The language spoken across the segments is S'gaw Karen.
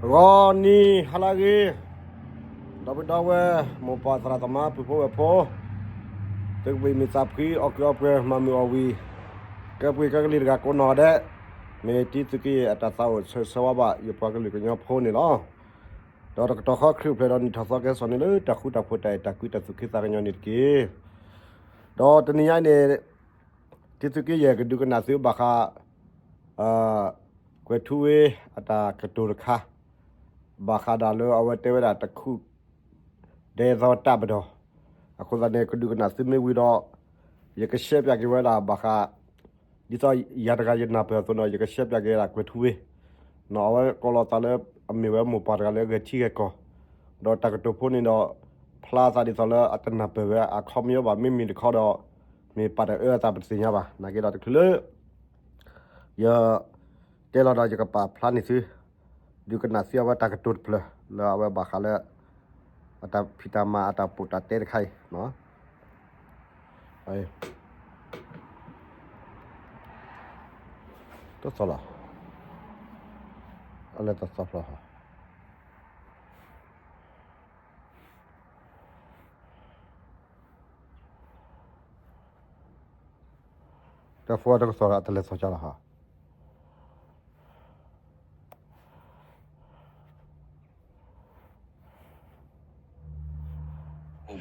ဂီၤနံၤဟါလၢအဂ့ၤ, ဒီပုၢ်ဒီဝဲၢ် မိၢ်ပၢ်သရၣ်သမါ ပုၢ်ဖိဝဲၢ်ဖိ, သုကဘၣ်မုာ်သးဖှံ အီၣ်ကုးအီပှဲၤ မၤမုာ်အီၣ်ဝံၤ, ကဲပှ့ၤကဲကလံၤတဂၤကိးနီၢ်ဒဲး, မ့ၢ်တံသုးက့ယဲၢ်အတၢ်သးအိၣ်ဆၢဂ့ၤဆၢဝါဘၣ် ယပှၤကလုာ်ကညီဖိန့ၣ်လီၤ. ဒီးတကတီၢ်ဃီခရံာ်အိၣ်ဖျဲၣ်ဒီးနံၣ်ထီၣ်သီကဲထီၣ်န့ၣ်လၢ တၢ်ဃူတၢ်ဖိးတၢ်အဲၣ်တၢ်ကွံတၢ်သူၣ်က့သးကညီၤန့ၣ်တက့ၢ်. ဒီးတနံၤညါအံၤန့ၣ် တံသုးက့ယဲၢ်ကဒုးကနၣ်သုဘၣ်ဃး ကွဲၤထူဝ့အတၢ်ကတိၤတခါ, ဘၣ်ဃးဒၣ်လၢအဝဲတဲဝဲဒၣ်တခူၣ်ဒဲသီတၢ်ပတီၢ်, အဃိသတးန့ၣ် ကဒုးကနၣ်သုမ့ၢ်ဝံၤဒီး ယကရှဲပၠးက့ၤဝဲဒၣ်ဘၣ်ဃး ဒ်သိးယၤတဂၤယနၢ်ပၢၢ်အသိးန့ၣ် ယကရှဲပၠးက့ၤဝဲဒၣ်ကွဲၤထူဝ့, အဝဲကိးလီၤသးလၢ အမ့ၢ်ဝဲမိၢ်ပၢ်တဂၤလၢဂဲၤထံဂဲၤကီၢ်, ဒီးတၢ်ကတိၤဖိန့ၣ်ဒီး ဖျါသးဒ်သိးလၢအတနၢ်ပၢၢ်ဝဲအခီပညီဘၣ် မ့မ့ၢ်တခီဒီး မ့ၢ်ပာ်တၢ်အၢအသးပတသ့ၣ်ညါဘၣ် နာ်က့ဒီးတချုးလၢ ယတဲလီၤဒီးယကပာ်ဖျါန့ၢ်သု, ဒုးကနၣ်သုအဝဲတၢ်ကတိၤတဖျၢၣ် လၢအဝဲဘၣ်ဃးလၢ အတၢ်ဖံးတၢ်မၤအတၢ်ပိာ်တၢ်တဲတခါအံၤ, တသီၣ်လီၤ, အလဲၤတသီၣ်ဖျီၣ်ဟီ တၢ်ဖိတကသီၣ်လီၤ အတလဲၤသီၣ်ကၢ်လီၤဟီ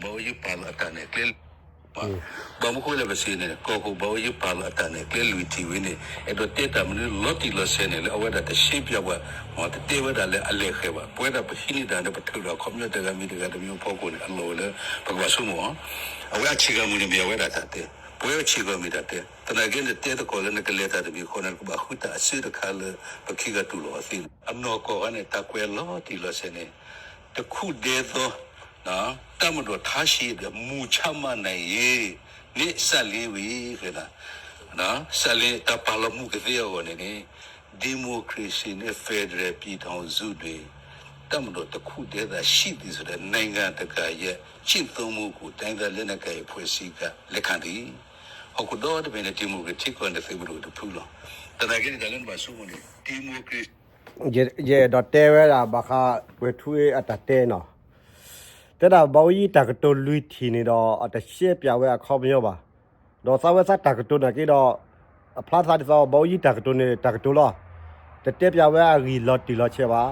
ဘၣ်အိၣ်ယပာ်လီၤအတၢ်န့ၣ် ကျဲ ဘၣ်မနုၤဃိလၢပစံးန့ၣ် ကီၢ်ခိၣ်ဘၣ်အိၣ်ယပာ်လီၤအတၢ်န့ၣ် ကျဲလွံၢ်ထံၣ်ဝံၤန့ၣ် အဲၣ်ဒိးတဲတၢ်မနုၤလီၤတံၢ်လီၤဆဲးန့ၣ် လၢအဝဲဒၣ်တရှဲပၠးပှၤ တတဲဝဲဒၣ်လၢအလဲၤဃဲၤဘၣ် ပဝဲဒၣ်ပဟံးန့ၢ်တၢ်ဒီးပထုးဒီးခီပညီတဂၤမ့ၢ်တဂၤတမံၤအဖီခိၣ်န့ၣ် အလီၢ်ဝဲလၢ ပကဘၣ်ဆိကမိၣ် အဝဲအဆံးဂၤမုၢ်န့ၣ်မ့ၢ်အဝဲဒၣ်တၢ်တဲ ပဝဲအဆံးဂၤမ့ၢ်တၢ်တဲ သနာ်က့န့ၣ်တဲသကိးလၢနကလဲၤတၢ်တမံၤဃီန့ၣ် နကဘၣ်ဃုတၢ်အစၢတခါလၢ ပခံဂၤတူၢ်လိာ်အီၤသ့န့ၣ် အနီၢ်ကီၢ်ခါန့ၣ် တၢ်ကွဲးလီၤတံၢ်လီၤဆဲးန့ၣ် တခူၣ်ဒဲသီ တပ်မတော်ထားရှိတဲ့ မူချမှတ်နိုင်ရေး န့ၣ် စလင်းဝံၤ စလင်း တၢ်ပာ်လီၤမူကသ့အဂီၢ်န့ၣ်န့ၣ် ဒီမိုကရေစီနဲ့ ဖက်ဒရယ်ပြည်ထောင်စုတွင် တပ်မတော်တစ်ခုတည်းသာရှိသည်ဆိုတဲ့ နိုင်ငံတကာရဲ့ ကျင့်သုံးမှုကို တိုင်းရင်းသားလက်နက်ကိုင်အဖွဲ့အစည်းက လက်ခံသည် ဟီၣ်ခိၣ်ဒီတဘ့ၣ်န့ၣ် ဒီမိုကရေစီထံကီၢ်န့ၣ် သုးမုၢ်ဒိၣ်တဖုလီၤ. သနာ်က့န့ၣ် တၢ်လၢနဘၣ်ဆိကမိၣ်န့ၣ် ဒီမိုကရေစီ ယအဲၣ်ဒိးတဲဝဲဒၣ်ဘၣ်ဃး ကွဲၤထူဝ့အတၢ်တဲနီၤ, တဲဒၣ်ဘၣ်အိၣ်ယတၢ်ကတိၤလွံၢ်ထံၣ်န့ၣ်ဒီး အတရှဲပၠးဝဲအခီပညီဘၣ်. ဒီးသးဝဲသးတၢ်ကတိၤနာ်က့ဒီး အဖျါသးဒ်သိး ဘၣ်အိၣ်ယတၢ်ကတိၤန့ၣ် တၢ်ကတိၤလီၤ. တတဲပၠးဝဲအဂံၢ်လီၤတံၢ်လီၤဆဲးဘၣ်.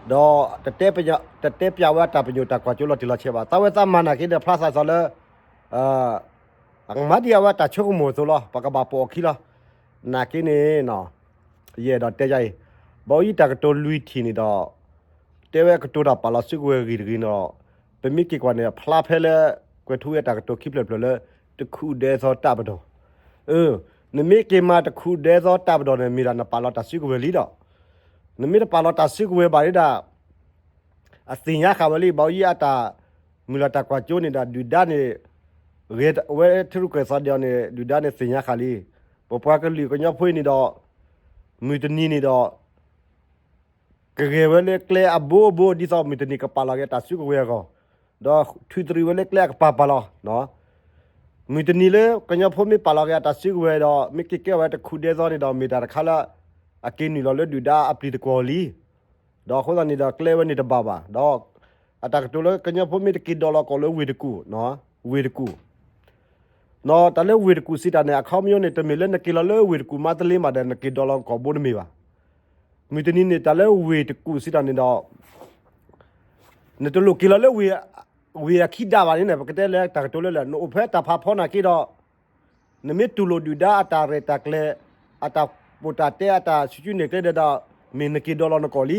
ဒီး တတဲပၠးဝဲအတၢ်ပညိၣ်တၢ်ကွၢ်စိလီၤတံၢ်လီၤဆဲးဘၣ်. သးဝဲသးမၤနာ်က့ဒီး ဖျါသးဒ်သိးလၢ အကမၤဒ်အဝဲတၢ်ဆိကမိၣ်အသိးလီၤ. ပကဘၣ်ပိာ်အခံလီၤ. နာ်က့န့ၣ် ယအဲၣ်ဒိးတဲယၤအံၤ, ဘၣ်အိၣ်ယတၢ်ကတိၤလွံၢ်ထံၣ်န့ၣ်ဒီး တဲဝဲကတိၤတၢ်ပာ်လီၤစုကဝဲၤဂ့ၤတဂ့ၤန့ၣ်ဒီး ပမ့ၢ်က့ၤကွၢ်န့ၣ် အဖျါဖဲလၢ ကွဲၤထူဝ့အတၢ်ကတိၤခံဖျၢၣ်တဖျၢၣ်လၢ တစ်ခုတည်းသောတပ်မတော်, နမ့ၢ်က့ၤမၤတစ်ခုတည်းသောတပ်မတော်န့ၣ် မ့ၢ်ဒၣ်နပာ်လီၤတၢ်စုကဝဲၤလံဒီး နမ့ၢ်တပာ်လီၤတၢ်စုကဝဲၤဘၣ်ဒၣ် အသ့ၣ်ညါဃာ်ဝဲလံ ဘၣ်အိၣ်ယအတၢ်မုၢ်လၢ်တၢ်ကွၢ်စိန့ၣ်ဒီး ဒုၣ်ဒါန့ၣ် ဂဲၤဝဲထံရူၢ်ကီၢ်သးဒ်အံၤန့ၣ် ဒုၣ်ဒါန့ၣ်သ့ၣ်ညါဃာ်လံ. ပပှၤကလုာ်ကညီဖိအံၤန့ၣ်ဒီး မုၢ်တနံၤန့ၣ်ဒီး ကဂဲၤဝဲလၢကျဲအဘိအဘိ ဒ်သိးမုၢ်တနံၤကပာ်လီၤက့ၤအတၢ်စုကဝဲၤအဂီၢ်, ဒီးထုးတရံးဝဲလၢကျဲအကပၤပၤလီၤ. မုၢ်တနံၤလၢကညီဖိမ့ၢ်ပာ်လီၤက့ၤအတၢ်စုကဝဲၤဒီး မ့ၢ်က့ၤကဲဝဲတစ်ခုတည်းသောန့ၣ်ဒီး မ့ၢ်တၢ်တခါလၢ အက့ၤနုာ်လီၤလၢဒုၣ်ဒါအပျံၤသကွီၤလံ. ဒီးအဃိသတးန့ၣ်ဒီး ကျဲဝဲန့ၣ်တဘၣ်ဘၣ်. ဒီး အတၢ်ကတိၤလၢကညီဖိမ့ၢ်တက့ၤဒိးလီၤကီးလၢဝ့ၢ်တကူၣ်, ဝ့ၢ်တကူၣ် နီၢ် တၢ်လၢဝ့ၢ်တကူၣ်စံးတၢ်န့ၣ် အခီပညီန့ၣ် တမ့ၢ်လၢနက့ၤလီၤလၢဝ့ၢ်တကူၣ်မါတလ့မးဒီး နက့ၤဒိးလီၤနကီၢ်ဘိတမ့ၢ်ဘၣ်. မုၢ်တနံၤန့ၣ် တၢ်လၢဝ့ၢ်တကူၣ်စံးတၢ်န့ၣ်ဒီး နတလိၣ်က့ၤလီၤလၢ ဝ့ၢ်အခံဒၣ်ဘၣ်န့ၣ် ပကတဲလၢတၢ်ကတိၤလၢလၢ နအိၣ်ဖဲတၢ်ဖးဖီနာ်က့ဒီး နမ့ၢ်တူၢ်လိာ်ဒုၣ်ဒါအတၢ်ရဲၣ်တၢ်ကျဲၤ အတၢ်ပိာ်တၢ်တဲ အတၢ်ဆူၣ်ဆူၣ်န့ၣ်ကျဲဒီး မ့ၢ်နက့ၤဒိးလီၤနကီၢ်လံ.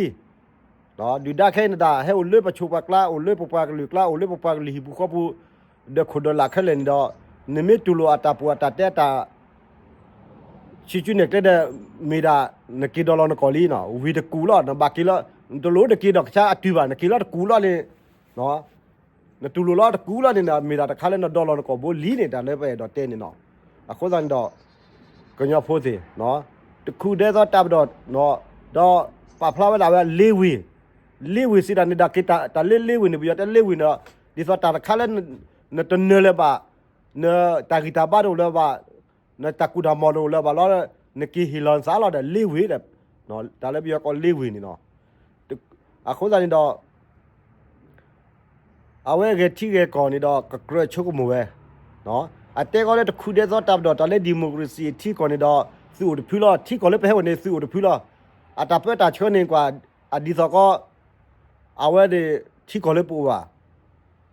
ဒုၣ်ဒါခဲအံၤန့ၣ်ဒၣ် ဟဲအိၣ်လၢပဆိးပှၤကျါ အိၣ်လၢပပှၤကလုာ်ကျါ အိၣ်လၢပပှၤကလုာ်ဟံၣ်ပူၤဃီပူၤ ဒီးခိၣ်ဒီးလၢ်ခဲလၢာ်န့ၣ်ဒီး နမ့ၢ်တူၢ်လိာ်အတၢ်ပိာ်အတၢ်တဲအတၢ် ဆူၣ်ဆူၣ်န့ၣ်ကျဲဒီး မ့ၢ်ဒၣ် နက့ၤဒိးလီၤနကီၢ်လံနီၢ်. ဝ့ၢ်တကူၣ်လီၤ နဘၣ်က့ၤလီၤ နတလိၣ်တက့ၤဒီးကဆါအတုၤဘၣ် နက့ၤလီၤတကူၣ်လီၤန့ၣ် နတူၢ်လိာ်လီၤတကူၣ်လီၤန့ၣ် မ့ၢ်ဒၣ်တခါလၢနဒိးလီၤနကီၢ်ဘိလံန့ၣ် တၢ်လၢပအဲၣ်ဒိးတဲန့ၣ်နီၢ်. အဃိသတးန့ၣ်ဒီး ကညီဖိသ့ၣ် တစ်ခုတည်းသောတပ်မတော် ဒီးပာ်ဖျါဝဲဒၣ်ဝဲလ့ဝ့ၢ်, လ့ဝ့ၢ်စံးတၢ်န့ၣ်ဒီး က့ၤတၢ်လၢလ့ဝ့ၢ်န့ၣ် ပယီၤတဲလ့ဝ့ၢ်န့ၣ်ဒီး ဒ်သိးတၢ်တခါလၢ နတနၢၤလၢၤဘၣ်, နတၢ်ဂံၢ်တၢ်ဘါတအိၣ်လၢၤဘၣ်, နတၢ်ကူၣ်တၢ်မီၤတအိၣ်လၢၤဘၣ်လီၤ, နက့ၤဟ့ၣ်လီၤနသးလီၤဒီးလ့ဝ့ၢ်ဒီး တၢ်လၢပယီၤကိးလ့ဝ့ၢ်န့ၣ်နီၢ်. အဃိသတးန့ၣ်ဒီး အဝဲဂဲၤထံဂဲၤကီၢ်န့ၣ်ဒီး ကကြၢးဆိကမိၣ်ဝဲ, အတဲကီးလၢတခူၣ်ဒဲသီတၢ်ပဒီာ် တၢ်လၢ democracy ထံကီၢ်န့ၣ်ဒီး သုးအိၣ်တဖုလီၤ. ထံကီၢ်လၢပဟဲအိၣ်န့ၣ် သုးအိၣ်တဖုလီၤ. အတၢ်ပၢတၢ်ဆှၢန့ၣ်ကွၢ် အဒ်သိးကီး အဝဲန့ၣ် ထံကီၢ်လၢပအိၣ်ဘၣ်.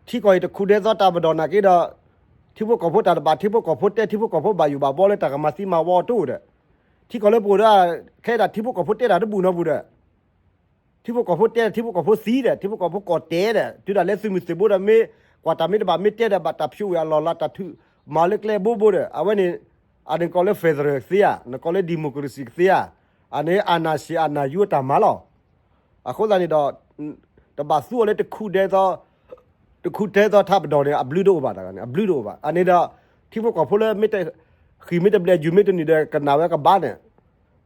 ထံကီၢ်အံၤတခူၣ်ဒဲသီတၢ်ပဒီာ်နာ်က့ဒီး ထံဖိကီၢ်ဖိတၢ်တဘၣ် ထံဖိကီၢ်ဖိတဲ ထံဖိကီၢ်ဖိဘၣ်ယိၣ်ဘၣ်ဘီလၢတၢ်ကမၤသံမၤဝီအီၤတအိၣ်ဒီး ထံကီၢ်လၢပအိၣ်ဒီး ခဲအံၤဒၣ်ထံဖိကီၢ်ဖိတဲတၢ်တဘူၣ်နီတဘူၣ်ဒီး ထံဖိကီၢ်ဖိတဲဒီး ထံဖိကီၢ်ဖိသံဒီး ထံဖိကီၢ်ဖိကီၢ်တဲဒီး တုၤဒၣ်လဲာ်သုးမုၢ်သံၣ်ဘိဒီး မ့ၢ်ကွၢ်တၢ်မ့ၢ်တဘၣ် မ့ၢ်တဲဒီး ဘၣ်တၢ်ဖျိးဝဲအလီၢ်လၢတၢ်ထုးမၤလၢကျဲဘိဘိဒီး အဝဲန့ၣ် အန့ၣ်ကိးလၢ federal ကသ့ဧါ, နကိးလၢ democracy ကသ့ဧါ, အန့ၣ် အာဏာရှင် အာဏာယူ အတၢ်မၤလီၤ. အဃိသတးန့ၣ်ဒီး တဘၣ်သူအီၤလၢတခူၣ်ဒဲသီ တခူၣ်ဒဲသီတၢ်ပဒီာ်န့ၣ် အဘျုးတအိၣ်ဘၣ်, အဘျုးတအိၣ်ဘၣ်. အန့ၣ်ဒီး ထံဖိကီၢ်ဖိလၢမ့ၢ်တ ဃံၢ်မ့ၢ်တဘျဲး ယုၢ်မ့ၢ်တနုာ်ဒီး ကနၣ်ဝဲကဘၣ်န့ၣ်,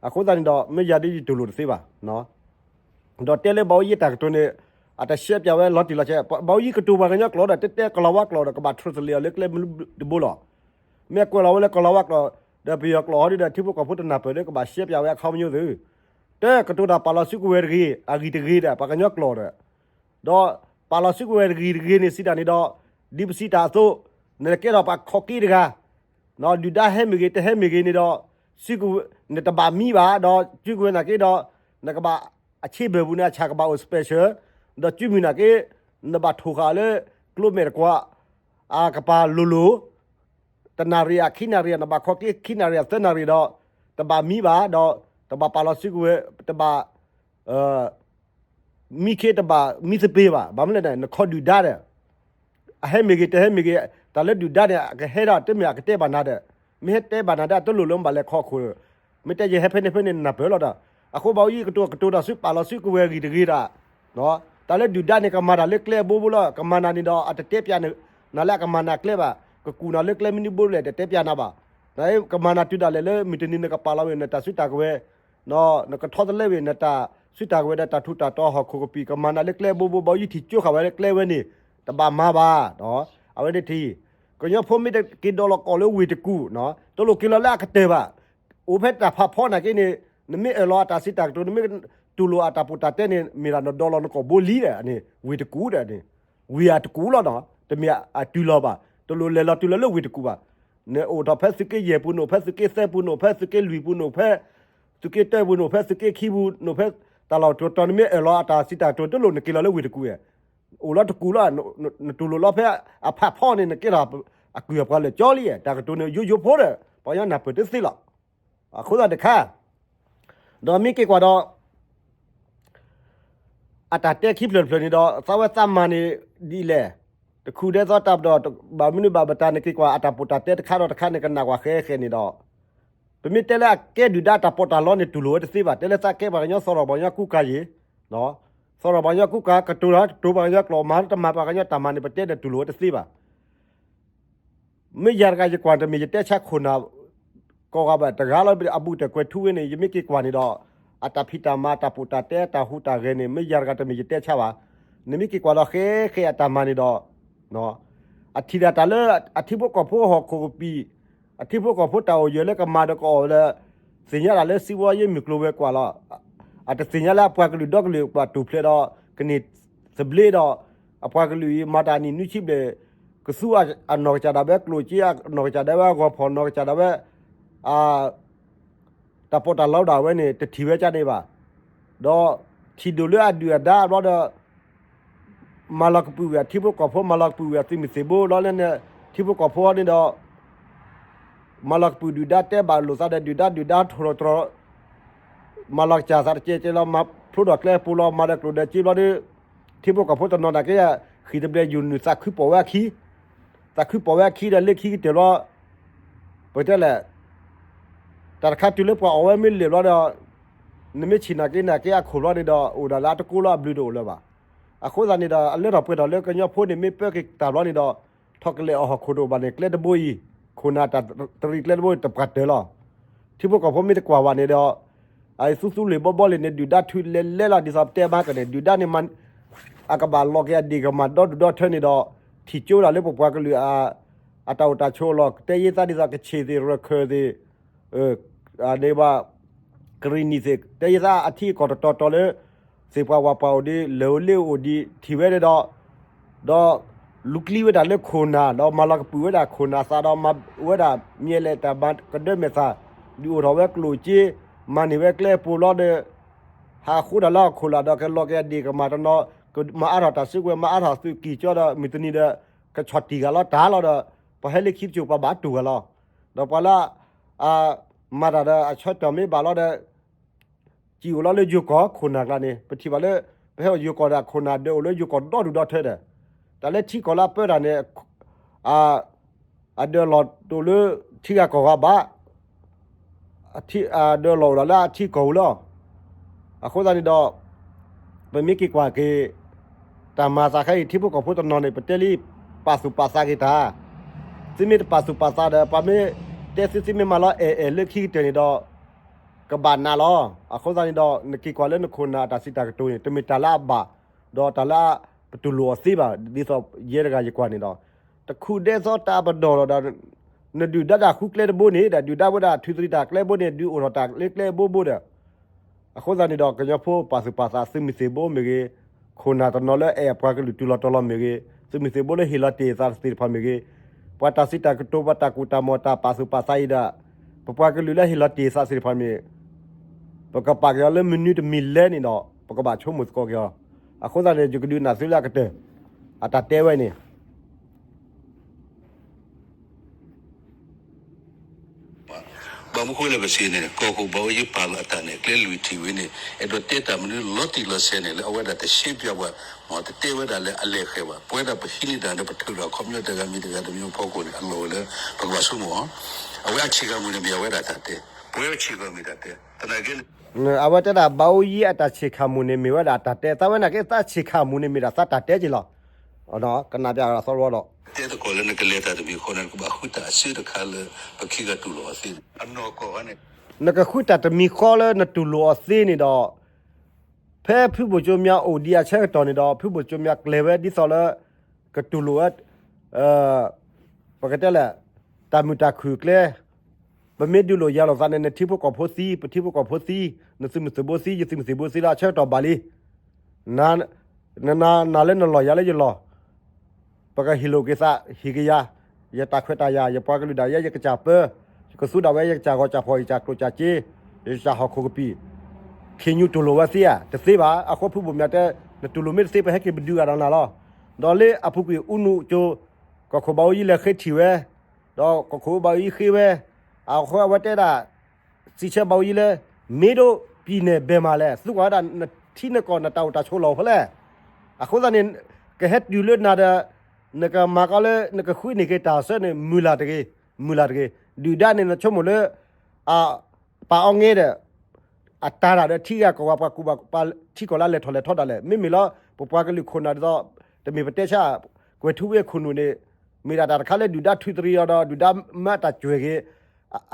အဃိသတးန့ၣ်ဒီး မ့ၢ်ယၤဒ်ယတူၢ်လိာ်တသ့ဘၣ်. ဒီးတဲလၢဘၣ်အိယ့ၢ်တၢ်ကတိၤန့ၣ် အတၢ်ရှဲပၠးဝဲလီၤတံၢ်လီၤဆဲး, ဘၣ်အိယ့ၢ်ကတိၤပှၤကညီကျိာ်ဒီး တဲတဲကလီၤဝါကျိာ်ဒီး ကဘၣ် translate အီၤလၢကျဲမနုၤတဘိလီၤ. မ့ၢ်အကွဲးလီၤဝဲလၢကလီၤဝါကျိာ် ဒီးပယီၤကျိာ်ဟီဒ်ဒီး ထံဖိကီၢ်ဖိတနၢ်ပၢၢ်ဒီး ကဘၣ်ရှဲပၠးဝဲအခီပညီသု, တဲကတိၤတၢ်ပာ်လီၤစုကဝဲၤတဂ့ၤ အဂံၢ်တဂ့ၤဒီး ပှၤကညီကျိာ်ဒီး ဒီးပာ်လီၤစုကဝဲၤတဂ့ၤတဂ့ၤန့ၣ် စံးတၢ်န့ၣ်ဒီး ဒ်ပစံးတၢ်အသိး နကဲထီၣ်ပှၤခီၣ်က့တဂၤ ဒုၣ်ဒါဟဲမ့ၢ်ဂ့ၤ တဟဲမ့ၢ်ဂ့ၤန့ၣ်ဒီး စုကဝဲၤ နတဘၣ်မံဘၣ်, ဒီးစုကဝဲၤနာ်က့ဒီး နကဘၣ်အဆ့ဘၢၣ်ပူၤန့ၣ် အဆၣ်ကဘၣ်အိၣ် special, ဒီးစုမုၢ်နာ်က့ နဘၣ်ထိၣ်ဃာ်လၢ ကျိမဲာ်တကွၢ် အကပၤလိၤလိၤ တနၣ်ရံၣ်အခံနၣ်ရံၣ် နဘၣ်ခီၣ်က့ခံနၣ်ရံၣ်အသၢနၣ်ရံၣ်ဒီး တဘၣ်မံဘၣ်, ဒီးတဘၣ်ပာ်လီၤစုကဝဲၤ တဘၣ် မံခ့တဘၣ်မံသပ့ၤဘၣ်. ဘၣ်မနုၤလဲၣ်န့ၣ် နခီၣ်ဒုၣ်ဒါဒီး အဟဲမ့ၢ်ဂ့ၤ တဟဲမ့ၢ်ဂ့ၤ, တၢ်လၢဒုၣ်ဒါန့ၣ် အကဟဲဒီး တမ့ၢ်အကတဲဘၣ်နၤဒီး မ့ၢ်ဟဲတဲဘၣ်နၤဒီး အတလိၣ်လၢမ့ၢ်ဘၣ်လဲၤခီၣ်ခိၣ်, မ့ၢ်တဲယဟဲဖဲန့ၣ်ဖဲန့ၣ် နနၢ်ပၢၢ်လီၤဒီး အဃိဘၣ်အိယ့ၢ်ကတိၤ ကတိၤတၢ်စုပာ်လီၤစုကဝဲၤဂံၢ်တဂ့ၤဒီး တၢ်လၢဒုၣ်ဒါန့ၣ် ကမၤတၢ်လၢကျဲဘိဘိလီၤ. ကမၤနၤန့ၣ်ဒီး အတတဲပၠးနၤလၢအကမၤနၤကျဲဘၣ်, ကကူၣ်နၤလၢကျဲမနုၤဘိလဲၣ် တတဲပၠးနၤဘၣ်. ကမၤနၤတုၤဒၣ်လဲာ်လၢမုၢ်တနံၤနကပာ်လီၤဝဲ နတၢ်စုတၢ်ကဝဲၤ နကထီတလဲဝဲ နတၢ်စုတၢ်ကဝဲၤဒီး တၢ်ထူးတၢ်တီၤဟီၣ်ခိၣ်ကပံာ် ကမၤနၤလၢကျဲဘိဘိ ဘၣ်အိယ့ၢ်ထံၣ်ကၠိဃာ်ဝဲလၢကျဲဝဲန့ၣ် တဘၣ်မၤဘၣ်. အဝဲန့ၣ်တထံၣ်, ကညီဖိမ့ၢ်တက့ၤဒိးလီၤကီၢ်လၢဝ့ၢ်တကူၣ်, တလိၣ်က့ၤလီၤလၢအကတၢၢ်ဘၣ်. အိၣ်ဖဲတၢ်ဖးဖီနာ်က့န့ၣ် နမ့ၢ်အၢၣ်လီၤအတၢ်စံးတၢ်ကတိၤ နမ့ၢ်တူၢ်လိာ်အတၢ်ပီးတၢ်တဲန့ၣ် မ့ၢ်ဒၣ်နဒိးလီၤနကီၢ်ဘိလံဒီးန့ၣ် ဝ့ၢ်တကူၣ်ဒီးန့ၣ်, ဝ့ၢ်အတကူၣ်လီၤနီၤ, တမ့ၢ်အတုၤလီၤဘၣ်. တလိၣ်လဲၤလီၤတုၤလီၤလၢဝ့ၢ်တကူၣ်ဘၣ်. နအိၣ်ထီၣ်ဖဲသုးက့ယဲၢ်ပူၤ နအိၣ်ဖဲသုးက့သၢပူၤ နအိၣ်ဖဲသုးက့လွံၢ်ပူၤ နအိၣ်ဖဲ သုးက့တၢပူၤ နအိၣ်ဖဲသုးက့ခံပူၤ နအိၣ်ဖဲတၢ်လီၢ်တတီၤ နမ့ၢ်အၢၣ်လီၤအတၢ်စံးတၢ်ကတိၤ တလိၣ်နက့ၤလီၤလၢဝ့ၢ်တကူၣ်ဧါ. အိၣ်လီၤတကူၣ်လီၤ, နတူၢ်လိာ်လီၤဖဲအဖးဖီန့ၣ် နကဲထီၣ်အကုၢ်အပှၤလၢာ်ကၠီလံဧါ. တၢ်ကတိၤန့ၣ် ယိယိဖိဒီး ပှၤကညီနၢ်ပၢၢ်တသ့လီၤ. အဃိသတးတခါ ဒီးမ့ၢ်က့ၤကွၢ်ဒီး အတၢ်တဲခံဖျၢၣ်တဖျၢၣ်န့ၣ်ဒီး သးဝဲသးမၤန့ၣ်ဒ်လဲၣ်, တခူၣ်ဒဲသီတၢ်ပဒီာ် ဘၣ်မနုၤဘၣ်ဘၣ်တၢ်န့ၣ် က့ၤကွၢ်အတၢ်ပီးတၢ်တဲတခါဒီးတခါန့ၣ် ကနၣ်ကွၢ်ဃဲဃဲန့ၣ်ဒီး ပမ့ၢ်တဲလၢအကဲဒုၣ်ဒါတၢ်ပီးတၢ်လီန့ၣ် တူၢ်လိာ်ဝဲတသ့ဘၣ်. တဲလၢသးကဲပှၤကညီ သီၣ်ထီၣ်ပှၤကညီကူကၤယ့ၤ, သီၣ်ထီၣ်ပှၤကညီကူကၤ ကတိၤတၢ်ကတိၤပှၤကညီကျိာ် မၤတမၤပှၤကညီတၢ်မၤန့ၣ် ပတဲန့ၣ် တူၢ်လိာ်ဝဲတသ့ဘၣ်. မ့ၢ်ယၤတဂၤယကွၢ်တမ့ၢ် ယတဲဆါခိၣ်နၢ် ကိးဂၤဘၣ်တဂၤလီၤ. အဘူးကတၢၢ်ကွဲၤထူဝ့န့ၣ် ယမ့ၢ်က့ၤကွၢ်န့ၣ်ဒီး အတၢ်ဖံးတၢ်မၤ တၢ်ပီးတၢ်တဲ တၢ်ဟူးတၢ်ဂဲၤန့ၣ် မ့ၢ်ယၤတဂၤတမ့ၢ်ယတဲဆါဘၣ်. နမ့ၢ်က့ၤကွၢ်ဒီးဃဲဃဲအတၢ်မၤန့ၣ်ဒီး အထံၣ်ဒၣ်တၢ်လၢအထံဖိကီၢ်ဖိဟီၣ်ခိၣ်ကပံာ် အထံဖိကီၢ်ဖိတၢ်အိၣ်ယၢၤလၢကမၤဒီးကအီၣ်ဝဲလၢ သ့ၣ်ညါတၢ်လၢစံးဝီယ့ၢ်မုၢ်ကျိၤဝဲၤကွာ်လီၤ. အတသ့ၣ်ညါလၢအပှၤကလုာ်ဒီကလုာ်ပှၤတူၢ်ဖျဲးဒီး ကန့ၢ်သဘျ့ဒီး အပှၤကလုာ်အံၤမၤတၢ်နံၣ်နွံဆံဘျဲၣ် ကသူအနီၢ်ကစၢ်ဒၣ်ဝဲကျိၣ်စ့ အနီၢ်ကစၢ်ဒၣ်ဝဲအဂီၤဖီၣ် နီၢ်ကစၢ်ဒၣ်ဝဲ အ တၢ်ပီးတၢ်လီဒၣ်ဝဲန့ၣ် တထံၣ်ဝဲကန့ၣ်ဘၣ်. ဒီးထံၣ်ဒိၣ်လၢအဒုၣ်အဒါဘျီဒီး မၤလီၤကပုာ်ဝဲအထံဖိကီၢ်ဖိ မၤလီၤကပုာ်ဝဲအသုးမုၢ်သံၣ်ဘိလီၤန့ၣ် ထံဖိကီၢ်ဖိန့ၣ်ဒီး မၤလီၤကပုာ်ဒုၣ်ဒါတဲဘၣ်လိာ်သးဒီးဒုၣ်ဒါ ဒုၣ်ဒါထိၣ်လီၤတြီၤ မၤလီၤကစၢ်သးတကဲကဲလီၤ မၤဖျိဒီးကျဲပူၤလီၤ မၤဒီးကျိၣ်ဒီးစ့ဘျီဒီး ထံဖိကီၢ်ဖိတနီၤနာ်က့ ဃံၢ်တဘျဲၣ်ယူၢ်နုာ်သးခုပီၣ်ဝဲအခံ သးခုပီၣ်ဝဲအခံဒီးလၢခံကတၢၢ်ဘျီ ပတဲလဲၣ် တၢ်တခါတုၤလၢပှၤအီၣ်ဝဲမ့ၢ်လၢာ်ဘျီဒီး နမ့ၢ်ဆံၣ်နာ်က့နာ်က့အခိၣ်ဘျီန့ၣ်ဒီး အိၣ်ဒၣ်လၢအတကိလၢအဘျုးတအိၣ်လၢၤဘၣ်. အဃိသတးန့ၣ်ဒီး အလၢထီၣ်ပှဲၤထီၣ်လၢကညီဖိန့ၣ် မ့ၢ်ပၢက့ၤတၢ်ဘျီန့ၣ်ဒီး ထီၣ်ကလဲာ်အီၣ်ဟီၣ်ခိၣ်တအိၣ်ဘၣ်န့ၣ် ကျဲတဘိအံၤ ခိၣ်နၢ်တၢ်တရံးကျဲတဘိတပှၤတၢၢ်လီၤ. ထံဖိကီၢ်ဖိမ့ၢ်တကွၢ်ဘၣ်န့ၣ်ဒီး အသူသူလ့ၤဘီဘီလ့ၤန့ၣ် ဒုၣ်ဒါထုးလဲၤလဲၤလီၤ ဒ်သိးပတဲမၤကန့ၣ် ဒုၣ်ဒါန့ၣ် အကဘၣ်လီၤက့ၤအဒ့ၣ်ကမၤဒီဒူၣ်ဒီထၢန့ၣ်ဒီး ထံၣ်ကၠိဒၣ်လၢပပှၤကလုာ် အတၢ်အိၣ်တၢ်ဆိးလီၤ တဲယဲသးဒ်သိးကဆ့ၣ်သ့ၣ် ရခၢၣ်သ့ၣ် န့ၣ်ဘၣ် ကရံၣ်နံၣ်သ့ၣ် တဲယဲသးအထံအကီၢ်တတီၤတီၤလၢ သ့ၣ်ပှၢ်ဝၣ်ပှၢ်အိၣ်ဒံး လၢၢ်အိၣ်လ့ၣ်အိၣ်ဒံး ထံၣ်ဝဲဒၣ်ဒီး ဒီးလူၤကျံဝဲဒၣ်လၢခိၣ်နၢ် ဒီးမၤလီၤကပုာ်ဝဲဒၣ်ခိၣ်နၢ်သးဒီး မၤဝဲဒၣ်မ့ၢ်လဲၤတၢ်မၤကဒၢမဲာ်သၣ် ဒုးအိၣ်ထီၣ်ဝဲကျိၣ်စ့ မၤန့ၢ်ဝဲကျဲပိၢ်လီၤဒီး ဟးဃိတၢ်လၢဟီၣ်ခိၣ်လာ်ဒီး ကလီၤက့ၤအဒ့ၣ်ကမၢ်တနီၤ ကမၤအါထီၣ်တၢ်စုကဝဲၤ မၤအါထီၣ်သုးကံၢ်ကၠီဒီး မုၢ်တနံၤဒီး ကဆီၣ်တံၢ်ဂၤလီၤတၢ်လီၤဒီး ပှၤဟဲလၢခံတစိၤ ပှၤဘၣ်တူၢ်ဂၤလီၤ. ဒီးပှၤလၢ အ မၤတၢ်ဒီးအဆၢကတီၢ်မ့ၢ်ဘၣ်လီၤဒီး စံၣ်အိၣ်လီၤလၢယိၤကီၢ်ခိၣ်နၢ်ကျါန့ၣ် ပထံၣ်ဘၣ်လၢ ပဟဲအိၣ်ယိၤကီၢ်ဒီး အခိၣ်နၢ်ဒၢးအိၣ်လၢယိၤကီၢ်ဒီဒူၣ်ဒီထၢဒီး တၢ်လၢထံကီၢ်လၢအပၢတၢ်န့ၣ် အဒၢးလီၢ်တအိၣ်လၢထံဂၤကီၢ်ဂၤဘၣ် အဒၢးလီၢ်အိၣ်ဒီးလၢအထံကီၢ်ပူၤလီၤ. အဃိသတးန့ၣ်ဒီး ပမ့ၢ်က့ၤကွၢ်က့ၤ တၢ်မၤသးခဲအံၤ ထံဖိကီၢ်ဖိတနီၤန့ၣ် ပတဲလံ ပာ်သူၣ်ပာ်သးက့ၤတၢ်, သုမ့ၢ်တပာ်သူၣ်ပာ်သးဒီး ပှၤမ့ၢ်တဲသု သုမ့ၢ်မၤလီၤအဲၣ်အဲၣ်လၢခံကတၢၢ်န့ၣ်ဒီး ကဘၣ်နးလီၤ. အဃိသတးန့ၣ်ဒီး နက့ၤကွၢ်လၢနခိၣ်နၢ်အတၢ်စံးတၢ်ကတိၤန့ၣ် တမ့ၢ်တၢ်လၢအဘၣ် ဒီးတၢ်လၢပတူၢ်လိာ်အီၤသ့ဘၣ်. ဒ်သိးယဲတဂၤယကွၢ်န့ၣ်ဒီး တခူၣ်ဒဲသီတၢ်ပဒီၣ်လီၤဒီး နဒုၣ်ဒါဒၣ်ဃုကျဲတဘိန့ၣ် ဒီးဒုၣ်ဒါဝဲဒၣ်ထုးသရံးတၢ်ကျဲဘိန့ၣ် ဒုးအိၣ်ထီၣ်တၢ်လၢကျဲဘိဘိဒီး အဃိသတးန့ၣ်ဒီး ကညီဖိပာ်သူၣ်ပာ်သး သုးမုၢ်သံၣ်ဘိမ့ၢ်ဂ့ၤ, ခိၣ်နၢ်တနီၤလၢအဲၣ်အပှၤကလုာ်တူၢ်လီၤတီၤလီၤမ့ၢ်ဂ့ၤ, သုးမုၢ်သံၣ်ဘိလၢဟ့ၣ်လီၤတ့ၢ်သးသ့ၣ်တဖၣ်မ့ၢ်ဂ့ၤ, ပှၤတၢ်စံးတၢ်ကတိၤ ပှၤတၢ်ကူၣ်တၢ်မီၢ် တၢ်ပာ်သူၣ်ပာ်သးအံၤဒီး ပပှၤကလုာ်လၢဟ့ၣ်လီၤတ့ၢ်သးသ့ၣ်တဖၣ်မ့ၢ် ပကပာ်က့ၤအီၤလၢမနုၤတမံၤလဲၣ်န့ၣ်ဒီး ပကဘၣ်ဆိကမိၣ်သကိးက့ၤအီၤ. အဃိသတးန့ၣ် ယကဒုးနၢ်သုလၢအကတၢၢ် အတၢ်တဲဝဲန့ၣ် ဘၣ်မနုၤဃိလၢပစံးန့ၣ် ကီၢ်ခိၣ်ဘၣ်အိယ့ပာ်လီၤအတၢ်နဲၣ်ကျဲလွံၢ်ထံၣ်ဝံၤန့ၣ် အဲၣ်ဒိးတဲတၢ်မနုၤလီၤတံၢ်လီၤဆဲးန့ၣ် လၢအဝဲဒၣ်တရှဲပၠးပှၤ မ့ၢ်တတဲဝဲဒၣ်လၢအလဲၤဃဲၤဘၣ် ပဝဲဒၣ်ပဟံးန့ၢ်တၢ်လၢပထုးဒီးခီပညီတဂၤမ့ၢ်တဂၤတမံၤဖီခိၣ်န့ၣ် အလီၢ်ဝဲလၢ ပကဘၣ်ဆိကမိၣ်အီၤ အဝဲအဆ့ၣ်ကၤမူၣ်န့ၣ်မ့ၢ်အဝဲဒၣ်တၢ်တဲ ပဝဲအဆ့ၣ်ကၤမူၣ်တၢ်တဲ သနာ်က့န့ၣ် အဝဲတဲဒၣ်ဘၣ်အိယ့အတၢ်ဆ့ၣ်ကၤမူၣ်န့ၣ်မ့ၢ်ဝဲဒၣ်တၢ်တဲ သးဝဲနာ်က့သးဆ့ၣ်ကၤမူၣ်န့ၣ်မ့ၢ်ဒၣ်သးတၢ်တဲက့ၤလီၤ. ကနၣ်ပၠးသီလီၤဒီး တဲသကိးလၢနကလဲၤတၢ်တမံၤဃီန့ၣ် နကဘၣ်ဃုတၢ်အစၢတခါလၢ ပခံဂၤတူၢ်လိာ်အီၤသ့န့ၣ် အနီၢ်ကီၢ်န့ၣ် နကဃုတၢ်တမံၤဃီလၢနတူၢ်လိာ်အီၤသ့န့ၣ်ဒီး ဖဲဖုဘိၣ်ကၠိမၠါအိၣ်ဒံးအဆၢကတီၢ်န့ၣ်ဒီး ဖုဘိၣ်ကၠိမၠါကျဲၤဝဲဒ်သိးလၢ ကတူၢ်လိာ်ဝဲ ပကတဲလဲၣ် တၢ်မုာ်တၢ်ခုၣ်ကျဲ ပမ့ၢ်ဒုးလိာ်ယၤလိာ်သးန့ၣ် နထံဖိကီၢ်ဖိသံ ပထံဖိကီၢ်ဖိသံ နသုးမုၢ်သံၣ်ဘိသံ ယသုးမုၢ်သံၣ်ဘိသံလၢအဆၢကတီၢ်ဘၣ်လံ နနၤလၢနလီၢ်ယၤလၢယလီၢ် ပကဟ့ၣ်လိာ်က့ၤသး ဟ့ၣ်က့ၤယၤ ယတၢ်ခွဲးတၢ်ယာ် ယပှၤကလုာ်ဒၣ်ယဲ ယကစၢ်ပၢ ယကသူဒၣ်ဝဲ ယကစၢ်ဂီၤစၢ်ဖီၣ် ယကစၢ်ကျိၣ်စၢ်စ့ ယကစၢ်ဟီၣ်ခိၣ်ကပံာ် ခ့ၣ်ညူတူၢ်လိာ်ဝဲသ့ဧါ တသ့ဘၣ်. အဃိဖုဘိၣ်မၠါတဲ နတူၢ်လိာ်မ့ၢ်တသ့ ပဟဲက့ၤပဒုးဂၤဒီးနၤလီၤ. ဒီးလၢအပူၤကွံာ်အူနူၣ်ကၠိ ကီၢ်ခိၣ်ဘၣ်အိယ့လဲၤဃ့ထံၣ်ဝဲ ဒီးကီၢ်ခိၣ်ဘၣ်အိယ့ဃ့ဝဲ အဃိအဝဲတဲဒၣ် စံးဆၢဘၣ်အိယ့လၢ မ့ၢ်ဒိးပံၤနဲၣ်ဘဲၣ်မးလဲၣ် သူကွၢ်ဝဲဒၣ်နထံနကီၢ်နတၢ်အိၣ်တၢ်ဆိးလီၢ်ဖဲလဲၣ်. အဃိသတးန့ၣ် ကဟဲတုၤလၢနၤဒီး နကမၤကီလၢ နကဃုန့ၢ်က့ၤတၢ်ဆၢန့ၣ် မုၢ်လၢ်တဂ့ၤ မုၢ်လၢ်တဂ့ၤ ဒုၣ်ဒါန့ၣ် နဆိကမိၣ်လၢ အပာ်အီၤငဲဒီး အတၢ်တၢ်ဒီးထံဂၤကီၢ်ဂၤပှၤကူၣ်ဘၣ်ပှၤထံကီၢ်လၢလဲၤထီၣ်လဲၤထီဒၣ်လဲာ် မ့မ့ၢ်လီၤ ပပှၤကလုာ်ခိၣ်နၢ်ဒ်သိး တမ့ၢ်ပတဲဆါ ကွဲၤထူဝ့ၣ်ခိၣ်နူာ်န့ၣ် မ့ၢ်ဒၣ်တၢ်တခါလၢဒုၣ်ဒါထုးတရံးအီၤဒီး ဒုၣ်ဒါမၤတၢ်ကွဲးက့ၤ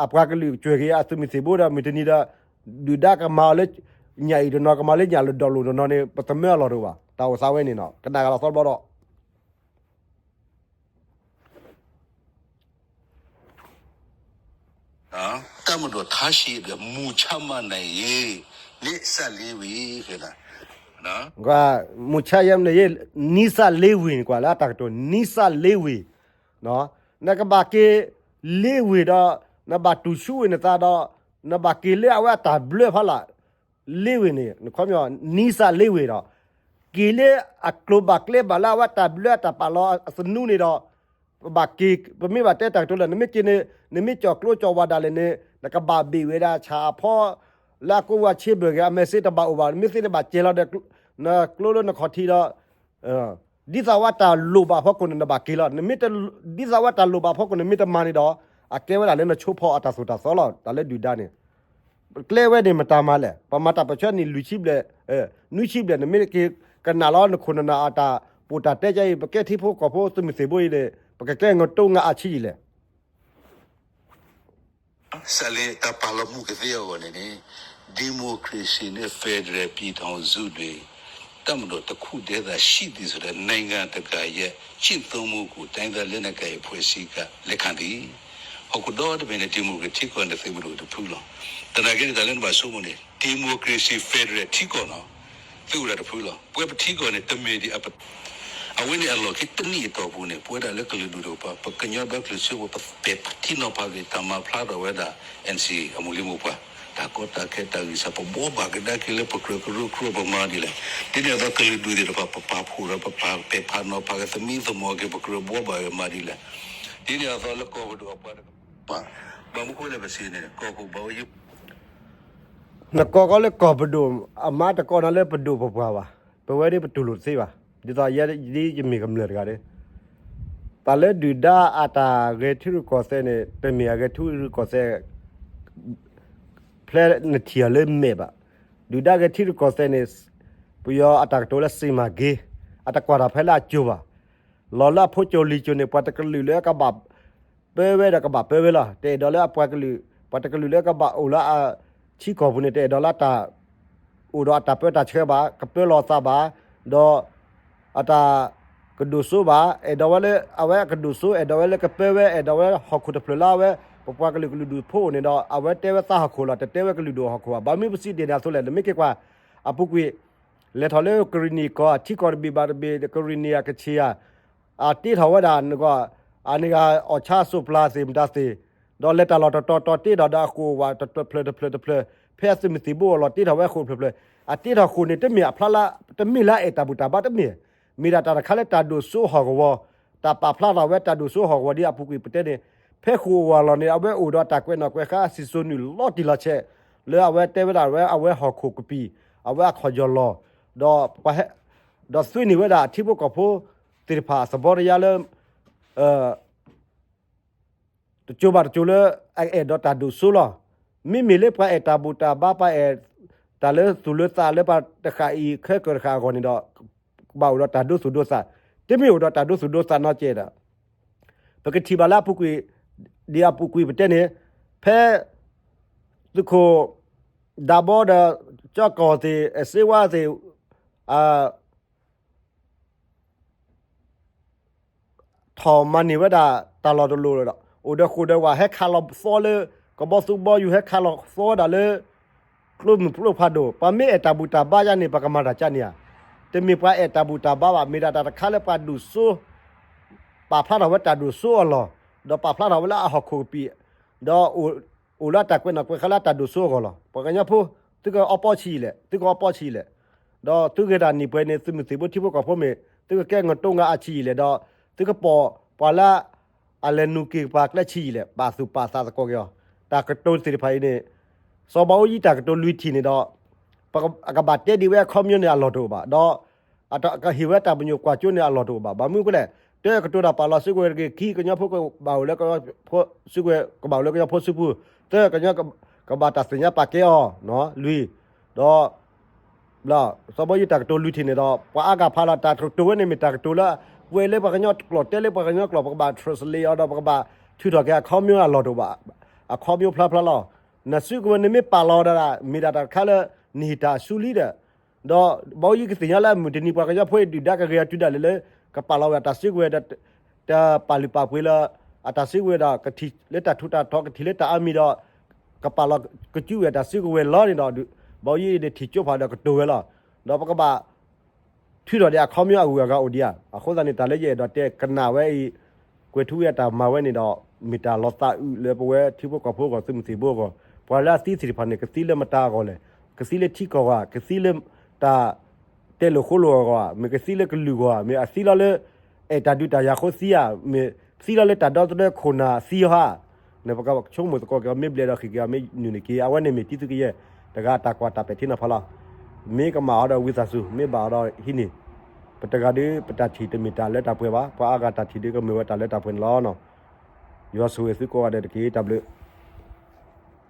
အပှၤကလုာ်ကွဲးက့ၤ အသုးမုၢ်သံၣ်ဘိဒီး မုၢ်တနံၤဒီး ဒုၣ်ဒါကမၤအီၤလၢ ညၣ်အံၤတနီၤ ကမၤလၢညၣ်လၢဒီးလိၣ်တနီၤန့ၣ် ပသမၢအလီၢ်တအိၣ်ဘၣ် တၢ်အိၣ်သးဝဲန့ၣ်နီၤ ကနၣ်ကဒီးသီတဘျီဒီး တပ်မတော်ထားရှိတဲ့ မူချမှတ်နိုင်ရင် နှစ်ဆယ့်လေးဝီ န မူချမှတ်နိုင်ရင် နှစ်ဆယ့်လေးဝီ န့ၣ်ကွၢ်လၢအတၢ်ကတိၤ နှစ်ဆယ့်လေးဝီ နကဘၣ်က့ၤ လေးဝီ ဒီး နဘၣ်တူၢ်ဆူၣ်ဝဲနသးဒီး နဘၣ်က့ၤလၢအဝဲအတၢ်ဘျၢဖီလာ် လေးဝီ န့ၣ် နခီပညီ နှစ်ဆယ့်လေးဝီ ဒီး က့ၤလၢအကျိၤဘၣ်ကျဲဘၣ်လၢအဝဲတၢ်ဘျၢအတၢ်ပာ်လီၤအသနူန့ၣ်ဒီး ပဘၣ်က့ၤ ပမ့ၢ်ဘၣ်တဲတၢ်ကတိၤလၢ နမ့ၢ်က့ၤန့ၣ် နမ့ၢ်ကၠီၣ်ကျိကၠီၣ်ဝါဒၣ်လဲာ်န့ၣ် နကဘၣ်ဘ့ၣ်ဝဲဒၣ်ဆၣ်အဖီ လၢအကိးဝဲဆ့ဘၢၣ်ဂ့ၤ အမဲာ်စ့တဘၣ်အိၣ်ဘၣ် နမ့ၢ်သ့န့ၣ်ဘၣ်ကဲလီၤဒီး နကျိလၢနခီၣ်ထံးဒီး ဒ်သိးဝဲတၢ်လိၣ်ဘၣ်ဖီခိၣ်န့ၣ် နဘၣ်က့ၤလီၤ နမ့ၢ် ဒ်သိးဝဲတၢ်လိၣ်ဘၣ်ဖီခိၣ်န့ၣ် မ့ၢ်တမၤန့ၣ်ဒီး အကဲဝဲဒၣ်လၢနဆိဖီအတၢ်သိၣ်တၢ်သီလီၤ တၢ်လၢဒုၣ်ဒါန့ၣ် ကျဲဝဲန့ၣ် မတၤမၤလဲၣ် ပမၤတၢ်ပၢၢ်ဆၢနံၣ်လွံၢ်ဆံဘျဲၣ် နွံဆံဘျဲၣ် နမ့ၢ်က့ၤကနၣ်လီၤ နခိၣ်နနၢ်အတၢ်ပီးတၢ်တဲကဲအံၤ ပကဲထံဖိကီၢ်ဖိသုးမုၢ်သံၣ်ဘိအံၤန့ၣ် ပကကဲငတိငါအါဆံးယံာ်လဲၣ် စးလံတၢ်ပာ်လီၤမူကသ့အဂီၢ်န့ၣ်န့ၣ် democracy နဲ့ federal ပြည်ထောင်စုတွင် တပ်မတော်တစ်ခုတည်းသာရှိသည်ဆိုတဲ့ နိုင်ငံတကာရဲ့ကျင့်သုံးမှုကို တိုင်းရင်းသားလက်နက်ကိုင်အဖွဲ့အစည်းကလက်ခံသည် ဟီၣ်ခိၣ်ဒီတဘ့ၣ်န့ၣ် democracy ထံကီၢ်န့ၣ် သုးမုၢ်ဒိၣ်တဖုလီၤ. သနာ်က့န့ၣ် တၢ်လၢနဘၣ်ဆိကမိၣ်န့ၣ် democracy federal ထံကီၢ်နီၤ သုဝဲဒၣ်တဖုလီၤ. ပဝဲပထံကီၢ်န့ၣ် တမ့ၢ်ဒ်အပ အဝဲန့ၣ်အလီၢ်ခံတနံၣ်အတီၢ်ပူၤန့ၣ် ပဝဲဒၣ်လၢကလုာ်ဒူၣ်တကပၤ ပကညီဒီကလုာ်စၢဖှိၣ် ပပဲာ်ထံနီၤဖးက့ၤ တၢ်မၤဖျါထီၣ်ဝဲဒၣ် NCA အမူလံမူပှၢ်, တၢ်ကီတၢ်ခဲတၢ်ဂံၢ်စၢ် ပဘှီဘၣ်ကဒါက့ၤလၢပကြၢးကရၢကရိပမၤဒ်လဲၣ်. ဒ်န့ၣ်အသိးကလုာ်ဒူၣ်သ့ၣ်တဖၣ် ပပာ်ဖှိၣ်ဒီး ပပာ်ပဲာ်ဖးနီၤဖးက့ၤ သမံသမိးက့ၤ ပကြၢးဘှီဘၣ်က့ၤမၤဒ်လဲၣ်. ဒ်န့ၣ်အသိးလၢကီၢ်ပဒိၣ်အပှၤတကပၤ ဘၣ်မနုၤဃိလဲၣ်ပစံးန့ၣ် ကီၢ်ခိၣ်ဘၣ်ဝဲယ နကိးကီးလၢကီၢ်ပဒိၣ် အမါတကိးနၤလၢပဒိၣ်ပပှၢ်ဘၣ်. ပဝဲဒၣ်ပတူၢ်လိာ်တသ့ဘၣ်. ဒ်သိးယဲဒ်ယမ့ၢ်ကမျၢၢ်တဂၤဒီး ပှၤလၢဒုၣ်ဒါအတၢ်ဂဲၤထံရူၢ်ကီၢ်သဲးန့ၣ် တမ့ၢ်အဂဲၤထံရူၢ်ကီၢ်သဲး ဖဲနထံၣ်အီၤလၢမဲာ်ဘၣ်. ဒုၣ်ဒါဂဲၤထံရူၢ်ကီၢ်သဲးန့ၣ် ပယီၤအတၢ်ကတိၤလၢစံမၤက့ၤ အတကွၢ်တၢ်ဖဲလၢအကၠိၤဘၣ်. လီၤလၢအဖိကၠိၤလံၤကၠိၤန့ၣ် ပှၤတကလုာ်လၢကဘၣ် ပၢဝဲဒီးကဘၣ်ပၢဝဲလီၤ. တအဲၣ်ဒိးလၢအပှၤကလုာ် ပှၤတကလုာ်လၢကဘၣ်အိၣ်လၢအထံကီၢ်ပူၤန့ၣ် တအဲၣ်ဒိးလၢတၢ် အိၣ်ဒီးအတၢ်ပၢတၢ်ဆှၢဘၣ်, ကပၢလီၤသးဘၣ်, ဒီးအတၢ်ကဒိၣ်စိဘၣ်, အဲၣ်ဒိးဝဲလၢ အဝဲအကဒိၣ်စိ အဲၣ်ဒိးဝဲလၢကပၢဝဲ အဲၣ်ဒိးဝဲဟီၣ်ခိၣ်တဖျၢၣ်လၢအဝဲ ပပှၤကလုာ်ကလုာ်ဒူၣ်ဖိအိၣ်န့ၣ်ဒီး အဝဲတဲဝဲသးဟီၣ်ခိၣ်လီၤ, တတဲဝဲကလုာ်ဒူၣ်ဟီၣ်ခိၣ်ဘၣ်. ဘၣ်မနုၤပစံးဒ်န့ၣ်အသိးလဲၣ်, နမ့ၢ်က့ၤကွၢ် အပူၤကွံာ် လဲၤထီၣ်လၢကရံၣ်နံၣ်ကီၢ် ထံကီၢ်တဘ့ၣ်ဘၣ်တဘ့ၣ် ကရံၣ်နံၣ်အကဆံးဧါ အတ့ထီၣ်ဝဲဒၣ် နကီၢ် အန့ၣ်ဂ့ၤ အီၣ်ဆါအစိၣ်ပျၢ်သ့ၣ်မတၤသ့ၣ်, ဒီးလဲၤတၢ်လီၢ်တတီၤတီၤတ့ထီၣ်ဒီးအဃိၣ်ဝဲတဖျၢၣ်တဖျၢၣ်တဖျၢၣ်, ဖဲအသုးမုၢ်သံၣ်ဘိအလီၢ်တ့ထီၣ်ဝဲအဃိၣ်တဖျၢၣ်ဖျၢၣ်, အတ့ထီၣ်ဃိၣ်န့ၣ် တမ့ၢ်အဖျါလၢ တမ့ၢ်လၢအအဲၣ်တၢ်ဘူၣ်တၢ်ဘါတမ့ၢ်, မ့ၢ်ဒၣ်တၢ်တခါလၢတၢ်ဒိၣ်စိဟီၣ်ကဝီၤ, တၢ်ပာ်ဖျါထီၣ်ဝဲတၢ်ဒိၣ်စိဟီၣ်ကဝီၤဒ်အပူၤကွံာ်ပတဲန့ၣ်, ဖဲဃိၣ်အလီၢ်န့ၣ် အဝဲအိၣ်ဒီးတၢ်ကွဲးနီၣ်ကွဲးဃါအစံၣ်စိၤနုာ်လီၤတံၢ်လီၤဆဲး, လၢအဝဲတဲဝဲဒၣ်ဝဲအဝဲဟီၣ်ခိၣ်ကပံာ်, အဝဲအခီၣ်ယီၢ်လီၢ်, ဒီး ဒီးသွံၣ်န့ၢ်ဝဲဒၣ်ထံဖိကီၢ်ဖိသ့ၣ်တဖၣ်သဘီတယါလၢ တကၠိၤဘၣ်တကၠိၤလၢအအဲၣ်ဒိးတၢ်ဒိၣ်စိလီၤ. မ့မ့ၢ်လၢပှၤအဲၣ်တၢ်ဘူၣ်တၢ်ဘါ ပှၤအဲၣ်တၢ်လၢသူၣ်လၢသးလၢ ပှၤတဃၣ်အံၤခဲကၢၢ်တဃၣ်အဂီၢ်န့ၣ်ဒီး ကဘၣ်အိၣ်ဒီးတၢ်ဒိသူၣ်ဒိသး, တမ့ၢ်အိၣ်ဒီးတၢ်ဒိသူၣ်ဒိသးနီတစဲးဒီး ပကထံၣ်ဘၣ်လၢအပူၤကွံာ်, ဒ်အပူၤကွံာ်ပတဲန့ၣ်, ဖဲ သုးခိၣ် ဒးဘီဒီး ကၠီကီၢ်သ့ၣ် အစ့ဝါသ့ၣ် ထီၣ်မၤန့ၢ်ဝဲဒၣ်တၢ်လီၢ်တလီၢ်ဒီး အိၣ်ဒီးဃိၣ်ဒီးဝး ဟဲခးလီၤသီလၢ ကဘီသူဘီယူၤ ဟဲခးလီၤသီဝဲဒၣ်လၢ ကျိမုၢ်ကျိဖးဒိၣ်, ပှၤမ့ၢ်အဲၣ်တၢ်ဘူၣ်တၢ်ဘါယါန့ၣ် ပကမၤတၢ်ကါန့ၣ်ဧါ. တမ့ၢ်ပှၤအဲၣ်တၢ်ဘူၣ်တၢ်ဘါဘၣ်, မ့ၢ်ဒၣ်တၢ်တခါလၢပှၤဒိၣ်စိ ပာ်ဖျါထီၣ်ဝဲတၢ်ဒိၣ်စိအလီၢ်, ဒီးပာ်ဖျါထီၣ်ဝဲလၢအဟီၣ်ခိၣ်ကပံာ်, ဒီး အိၣ်လၢအတၢ်ကွဲးနီၣ်ကွဲးဃါလၢအတၢ်ဒိၣ်စိအဂီၢ်လီၤ. ပှၤကညီဖိ, သုကအီပီဆံးယံာ်လဲၣ်, သုကအီပီဆံးယံာ်လဲၣ်, ဒီးသုဂဲၤတၢ်နံၣ်ပှဲၤန့ၣ် သုးမုၢ်သံၣ်ဘိထံဖိကီၢ်ဖိမ့ၢ် သုကကဲငတိငါအါဆံးယံာ်လဲၣ်, ဒီးသုကပိာ်ပှၤလၢ အလဲၤနုာ်က့ၤကပၤကျဲဆံးယံာ်လဲၣ်, ပာ်သူၣ်ပာ်သးသကိးက့ၤအီၤ. တၢ်ကတိၤသ့ၣ်တဖၣ်အံၤန့ၣ် စီၤဘးအူကၠံတၢ်ကတိၤလွံၢ်ထံၣ်န့ၣ်ဒီး အကဘၣ်တဲဒ်ဝဲအခီပညီန့ၣ် အလီၢ်တအိၣ်ဘၣ်, ဒီး ကဟ့ၣ်ဝဲတၢ်ပညိၣ်ကွၢ်ကၠိန့ၣ် အလီၢ်တအိၣ်ဘၣ်. ဘၣ်မနုၤအဃိလဲၣ်, တၢ ကတိၤတၢ်ပာ်လီၤစုကဝဲၤတဂ့ၤ, ခံ ကညီဖိကဘၣ်အိၣ်လၢ ကညီဖိစုကဝဲၤ ကဘၣ်အိၣ်လၢကညီဖိစုပူၤ, သၢ ကညီကဘၣ်တၢ်သ့ၣ်ညါပာ်ကဲအီၤ, လွံၢ်, ဒီး စီၤဘးအူကၠံတၢ်ကတိၤလွံၢ်ထံၣ်န့ၣ်ဒီး ပှၤအါဂၤဖးလီၤ တၢ်ကတိၤဝဲန့ၣ်မ့ၢ်တၢ်ကတိၤလၢ ကွဲးလၢပှၤကညီကျိာ် တဲလၢပှၤကညီကျိာ် ပကဘၣ် translate အီၤဒီး ပကဘၣ်ထုးထီၣ်က့ၤအခီပညီအလီၢ်တအိၣ်ဘၣ်, အခီပညီဖျါဖျါလီၤ. နစုကဝဲၤနမ့ၢ်ပာ်လီၤဝဲဒၣ် မ့ၢ်ဒၣ်တၢ်တခါလၢ နဟ့ၣ်တၢ်အစူလံဒီး ဒီးဘၣ်အူကၠံကသ့ၣ်ညါလၢအမုၢ်တနံၤ ပှၤကညီဖိဒုၣ်ဒါကဂ့ၤအီၤတုၤဒၣ်လဲာ်လၢ ကပာ်လီၤဝဲဒၣ်တၢ်စုကဝဲၤဒီး တပာ်လုၢ်ပာ်ပှ့ၤလၢ အတၢ်စုကဝဲၤဒီး ကထံၣ်လၢတၢ်ထူးတၢ်တီၤ ကထံၣ်လၢတၢ်အါမံၤဒီး ကပာ်လီၤကစုဝဲဒၣ်တၢ်စုကဝဲၤလီၤန့ၣ်ဒီး ဘၣ်အူကၠံန့ၣ်ထံၣ်ကၠိဖးဒီးကတိၤဝဲလီၤ. ဒီးပကဘၣ် ထုးထီၣ်ဒံးအခီပညီအဂုၤအဂၤအိၣ်ဒံးဧါ. အဃိသတးန့ၣ် တၢ်လၢယအဲၣ်ဒိးတဲကနၣ်ဝဲအံၤ ကွဲၤထူဝ့အတၢ်မၤဝဲန့ၣ်ဒီး မ့ၢ်တၢ်လီၤသးအုးလၢပဝဲထံဖိကီၢ်ဖိအဂီၢ် သုးမုၢ်သံၣ်ဘိအဂီၢ်, ပှၤလၢအသံသ့ၣ်တဖၣ်န့ၣ် ကသံလၢမတၤအဂီၢ်လဲၣ်, ကသံလၢထံကီၢ်ဧါ, ကသံလၢတၢ်တဲလိာ်ဃိလိာ်အဂီၢ်ဧါ, မ့ၢ်ကသံလၢကလုာ်အဂီၢ်ဧါ, မ့ၢ်အသံလီၤလၢ အဲၣ်တၢ်ဒုးတၢ်ယၤအဃိသံဧါ, မ့ၢ်သံလီၤလၢတၢ်ဒီသဒၢခိၣ်နၢ်သံအီၤဧါ. နပကဆိကမိၣ်သကိးက့ၤအီၤ မ့ၢ်ဘျဲးဒီးဃ့ၢ်က့ၤအီၤ မ့ၢ်နုာ်န့ၢ်က့ၤ အဝဲန့ၣ်မ့ၢ်တံၤသုးကယဲၢ်တဂၤအတၢ်ကွၢ်တၢ်ပဲာ်ထံနီၤဖးလီၤ. မ့ၢ်ကမၣ်အီၤဒီးဝံသးစူၤ, မ့ၢ်ဘၣ်အီၤဒီးဟံးန့ၢ်, ပတဂၤဒီးပတၢ်ထံၣ်တမ့ၢ်တၢ်လၢတၢ်ပှဲၤဘၣ်, ပှၤအါဂၤတၢ်ထံၣ်ဒီးကမၢဝဲတၢ်လၢတၢ်ပှဲၤန့ၣ်လီၤ. ယွၤဆိၣ်ဂ့ၤသုကိးဂၤဒဲးတက့ၢ်, တၢ်ဘျုး